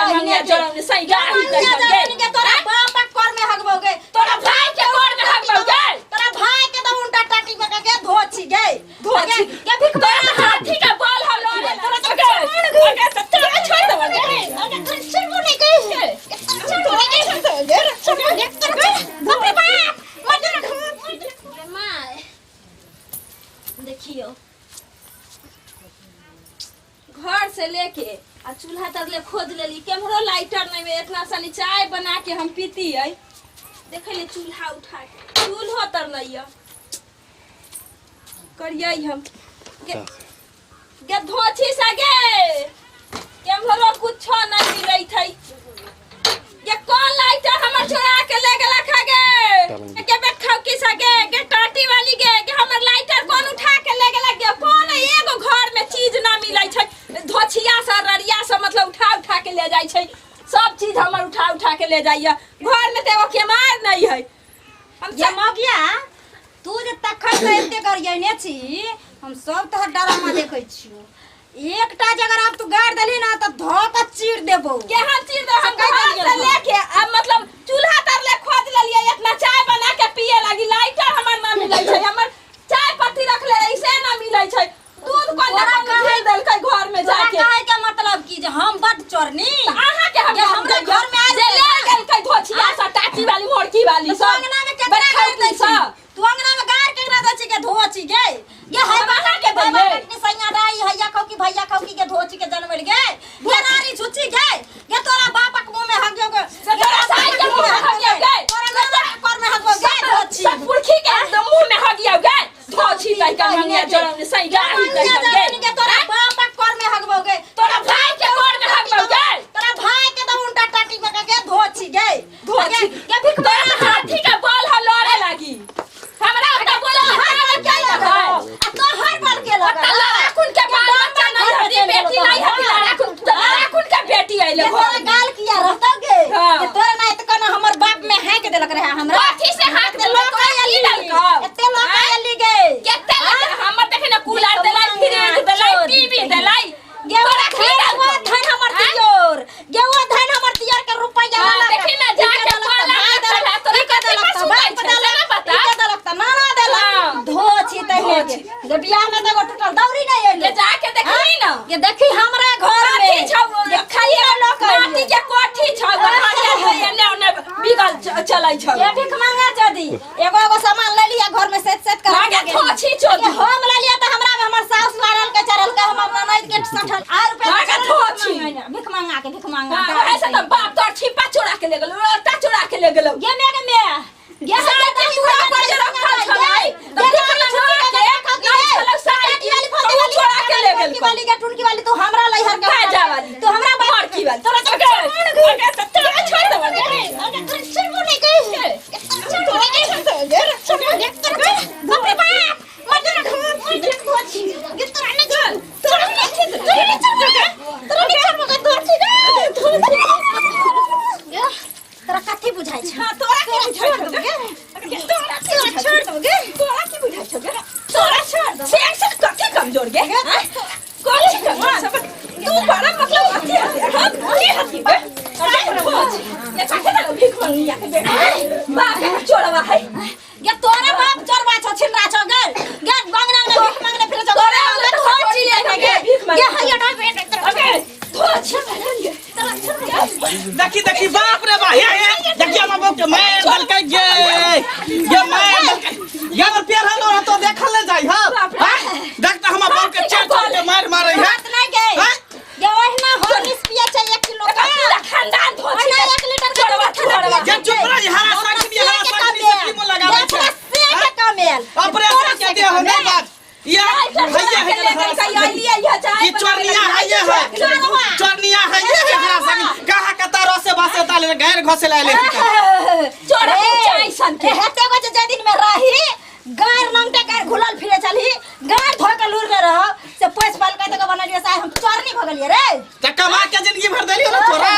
मंगिया जरम सही गाही मंगिया तै जरम के तोरा बाप के कर में हगबौ गे। तोरा भाई के कर में हगबौ गे। तोरा भाई के तो उल्टा टाटी में के धोची गे। धोची। गे भीख तोरा हाथी के बल हम लड़े तोरा तो गे तोरा छोड़ देबो गे। तोरा छोड़बो नहीं गे। छोड़बो नहीं गे। छोड़बो नहीं तोरा। बाप रे बाप मर जा माय देखियो घर से लेके आ चूल्हा तर ले खोज लेली, केम्हरो लाइटर नहीं में इतना सनी चाय बना के हम पीती है। देखे ले चूल्हा उठा के चूल्हो तर नहीं है करिए हम गे, गे धोछी सगे केम्हरो कुछो नहीं मिलै थई। गे कौन लाइटर हमर चोरा के ले गेला खा गे? गे बेखाव की सगे गे टाटी वाली गे, गे हमर लाइटर कौन उठा के ले गेला गे? कौन एगो घर में चीज ना मिलै छै, धोछिया से ररिया से मतलब उठा उठा के ले जाइ छै। सब चीज हमर उठा उठा के ले जाइए। घर में तो एगो केमार नहीं है। हम ये मगिया तू जे तखन से एते गरियने छी, हम सब तोहर डरामा देखै छियो। एकटा जे अगर आब तू गारि देलही ना त धऽ के चीर देबौ। के हम चीर देबौ? हम से कहि घर देलियै से हम। लेके अब मतलब चूल्हा तर ले खोज लेलियै, इतना चाय बना के पिए लागी लाइटर हमर ना मिलै छै। हमर चाय पत्ती रखले रही से ना मिलै छै। दूध कोन तोरा ना कहै कहे देलकै घर में तोरा जाके। कहै के मतलब की जे हम बड चोरनी? त अहाँ के हम जे हमरा घर में आयल जे ले छै ना। गेलकै धोछिया सा टाटी वाली मोड़की वाली तू सब। अंगना में केकरा बैठल गारि दै की छी? सब। तू अंगना में गारि केकरा दै छी के धोची गे? गे हम है अहाँ के बाबा दैयै। कटनी सैया डाई हैया खौ की भैया खौ की के धोची के जनमल गे? गे नारी छुच्ची गे? गे तोरा बापक मुंह में हगियो गे। से तोरा साई के मुंह में हगियो गे। तोरा नाना के कर में हगबो गे धोची। सब पुरखी के मुंह में हगियो गे। धोची तै के मंगिया जरम सही गाही तै मंगिया के गे। जरम के तोरा बापक कर में हगबो गे। तोरा भाई के कर में हगबो गे। तोरा भाई के तो उल्टा टाटी में के धोची गे। धोची। गे भीख तोरा हाथी के बल ह लड़े लागी। हमरा ओता बोले तोहर के बल के लगल लगल। आ तोहर बल के लगल। ओता लड़ाकुन के बाल बच्चा नहीं हती, बेटी नहीं हती, लड़ाकुन तो लड़ाकुन के बेटी आइले ये तोरा घर में। गाल किया रहतौ गे? हाँ। ये तोरा नहीं तो कना हमर बाप में हाँक देलक रहे हमरा। कथी से हाँक एते देलक? लोक तोरा की आयली। देलकौ? एते लोक आँय? आयली गे। केते लगे हमर देखे ना कूलर देलै, फ्रिज देलै, टीवी देलै। गे तोरा की धन देलकौ? वो धन हमर आँय? दियोर। गे वो धन हमर दियोर के रुपैया हाँ, लेलक। देखी ना, जाके ई के देलक पाला तऽ भाय रखल देलक, है, तोरा ई के कथी देलक पर तऽ सुतै बाप छै, से देलक, ना पता? ई के देलक तऽ नाना देलक। हाँ। धो छी तहिने धो गे। गे बियाह में तऽ एगो टूटल दौरी नहीं एलै। गे जाके देखली ना। गे देखी हमरा घर में। माटी छौ, गे खाली खाली लोक माटी के कोठी छौ, एने ओने बिगल चलै छौ। ये भीख मांगे जदी एगो एगो सामान ले लिया घर में सेट सेट कर मांगे धोछी चोदी। हम ले लिया तऽ हमरा में हमर सास लड़ल के चढ़ल के हमर ननद के सठल आर रुपया मांगे धोछी। भीख मांगा के भीख मांगा हाँ, वएह से तऽ बाप तोर छिपा चोरा के ले गेलौ, लोटा चोरा के ले गेलौ। गे मे गे मे गे साई के चूड़ा पर जे रखल छलै, तऽ भीख मांगा के नहि छलै साई की, तऽ उ चोरा के ले गेलौ। वाली के टुनकी वाली तू हमरा लैहर के भाजा वाली। तू हमरा बाप मरकी वाली। तोरा ओके, ओके, तऽ तोरा छोड़ देबौ गे। छोड़बो नहीं गे छोड़बो नहीं गे छोड़बो नहीं बाप रे बाप मर जा मर जा धोची गे तोरा नहीं छोड़ तोरा नहीं छोड़ तोरा नहीं छोड़बो गे तोरा नहीं छोड़बो गे धोची गे धोची गे तोरा कथी बुझाइ छै? हाँ, तोरा की बुझाइ छौ गे? तोरा तोरा छोड़ देबो गे। तोरा की बुझाइ छौ गे? तोरा छोड़ दे। से से कथी कमजोर गे? हाँ? कथी कमजोर सब? तू बड़ा मतलब अथी हती, हम की हती गे? अरे खोज। ये काहे ना भीख मंगिया के बेटा? बाप के चोरवा है। गे तोरा बाप चोरवा छौ छिनरा छौ गे। गे बंगना में भीख मांगने फिरे छौ। तोरा गे तो धोची ले गे, गे। भीख मांगे। गे हैया ना बेटा अबे धोछ गे। देखी देखी बाप रे बा हे हे देखी हमर बाप के मार देलकै गे गे मार देलकै गे हमर पेड़ हलो तो देखल ले जाइ हां बाप रे। देख त हमर बाप के चढ़ चढ़ के मार मारै है बात नहीं गे। हैं? गे ओहिना हॉर्लिक्स पिए छै 1 किलो एकर का। पूरा खानदान धोछ ओहिना 1 लीटर के चोरवा दूध खाना चोरवा। पिए गे चुप रह हरा साग हरा साग से की मुंह लगाबै छै से के कमेल। ऑपरेशन के दे हो नहीं बात ये भैया है हरा साग ई चोरनिया है ये है चोरनिया है ये है हरा साग कहाँ के तारो से बसे ताले गैर घसे लाले चोरा ऊंचाई सन के। हेते गो जे दिन में रही गार नंगटे गार घुलल फिरे चलही गार धो के लूर में रह से पैस पाल के तक बनलिए से हम चोरनी भ गेलिए रे। त कमा के जिंदगी भर देलियो ना तोरा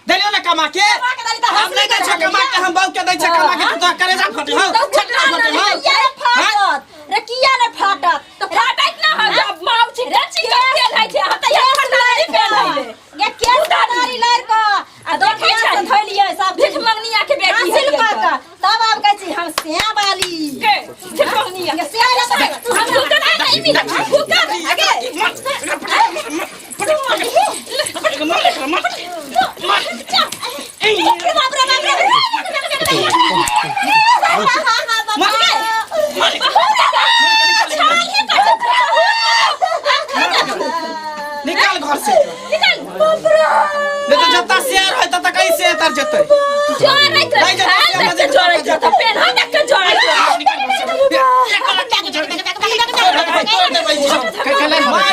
देलियो ना कमा के। कमा के देली त हम नहीं दै छौ कमा के, हम बहू के दै छौ कमा के, तू तो करेजा फटे हो छटना फटे हो। किया ने फाटत रे? किया ने फाटत? तो फाटैत ना हो जब माउ छी रे चिकन तेल है छै, हम त यहाँ खाना नहीं पेल है। गे केस दारी लड़ कर मिलत भूखा आगे बाप रे बाप रे निकाल घर से निकाल नहीं तो जत्ता शेयर है तत्ता कहीं से तर जते जोरैत रहे खाल देख के जोरैत रहे पेन्हा देख के जोरैत रहे निकाल घर से कैला मारे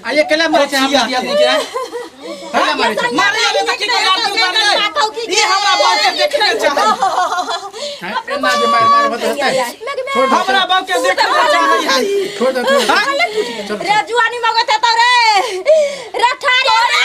आ ये कैला मारे छै हम दिया नहीं के कैला मारे छै मारे अबे तक के आरती उतार ले ई हमरा बाप के देखने चाही हैं, एना जे मार मार बत हेतै छोड़ दे हमरा बाप के देखने चाही है छोड़ दे छोड़ दे रे जुआनी मगत तो रे रे ठारे अरे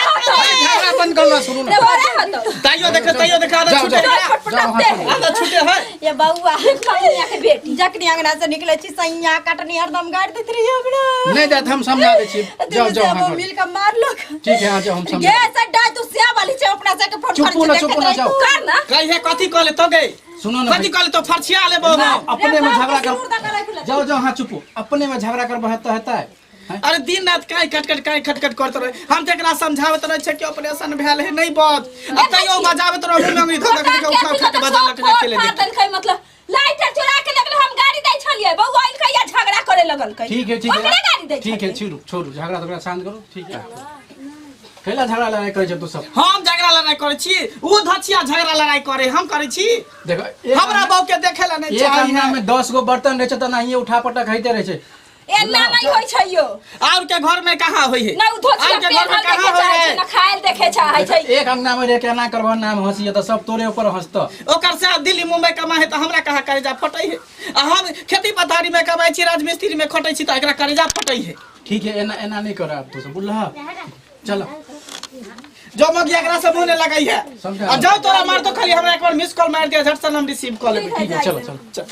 झगड़ा बंद करना शुरू रे ना बोरे हतो ताइयो देख ताइयो देख आधा जाओ, छूटे जाओ। है जाओ, वहाँ छोड़ो। आधा छूटे है ये बउआ कन्या के बेटी जखनी अंगना से निकले छी सैया कटनी हरदम गाड़ देत रही हमरा नहीं जात हम समझा दै छी जाओ जाओ अहाँ घर मिल के मारलक ठीक है आ जाओ हम समझा गे सड्डा तू से वाली छै अपना से के फोन चुपू कर ना, चुपू ना, जाओ। कर ना कहे कथी कहले तो गई सुनो ना कथी कहले तो फरछिया लेबो हम अपने में झगड़ा कर जाओ जाओ हाँ चुपू अपने में झगड़ा करबो हेतै हेतै हैं? अरे दिन रात काहे खटखट काहे खटखट करत रहे हम त एकरा समझावत रहे छै कि ऑपरेशन भेल है नहीं बच आ तैयो बजावत रहे मुंह में अंगुरी धऽ धऽ के उठा उठा के बजा लक अकेले फाड़ देख देलकै मतलब लाइटर चुरा के लगल हम गाड़ी दै छलियै बउआ अइलकै या झगड़ा करे लगल कै ठीक है ठीक ओकरे है गाड़ी दै ठीक है छोड़ू छोड़ू झगड़ा तगड़ा शांत करू ठीक है कैला झगड़ा लड़ाई करै छै तू सब हम झगड़ा लड़ाई करे छी ऊ धचिया झगड़ा लड़ाई करे हम करे छी देखो एक हमरा बाप के देखे ला नहीं एक चाही अंगना में 10 गो बर्तन रहै छै तऽ एनाहिए उठा पटक होइते रहै छै एना नहीं होइ छै यो और के घर में कहाँ होई है ना उ धोतिया और के घर में पेन्हल कहाँ देखे होई चाहै है छै ना खायल देखे चाहै छै एक अंगना में रह के एना करबह नाम हंसी तऽ सब तोरे ऊपर हंसतऽ ओकर से दिल्ली मुंबई कमा है तो हमरा कहाँ करेजा फटै है आ हम खेती पथारी में कमाई छी राजमिस्त्री में खटै छी तऽ एकरा करेजा फटै है ठीक है एना एना नहीं कर आब तू सब बुझलह चलो जो मग एकरा से मुंह नहीं लगाई है समझा। आ जाओ तोरा मार तो खाली हमरा एक बार मिस कॉल मार दिया झट से हम रिसीव कर लेबै ठीक है चलो चलो चल।